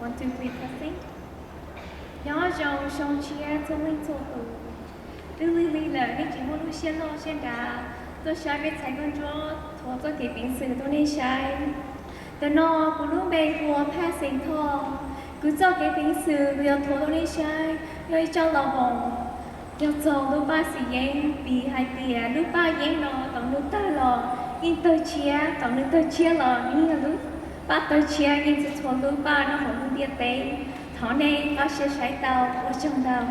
One, two, three, testing. Nyob zoo xyoo tshiab txhua leej txhua tus. Twb lig lig lawm nej tsis muaj lub siab loj siab dav tuaj saib peb txhais nkauj ntsuab thuav txoj kev peev xwm rau nej saib. Ntawm no kuv lub npe hu ua Phaj Xeem Thoj. Kuv txoj kev peev xwm kuv yuav thuav rau nej saib yog ib tsob los voos, yog txog lub paj xim yeeb, vim hais tias lub paj yeeb no tom nws tawg los yeej tawg tshiab, tom nws tawg tshiab los yeej yog lub paj tawg tshiab, yeej txhua txhua lub paj nyob hauv lub ntiaj teb. Thov nej pab saib tau, ua tsaug ntau.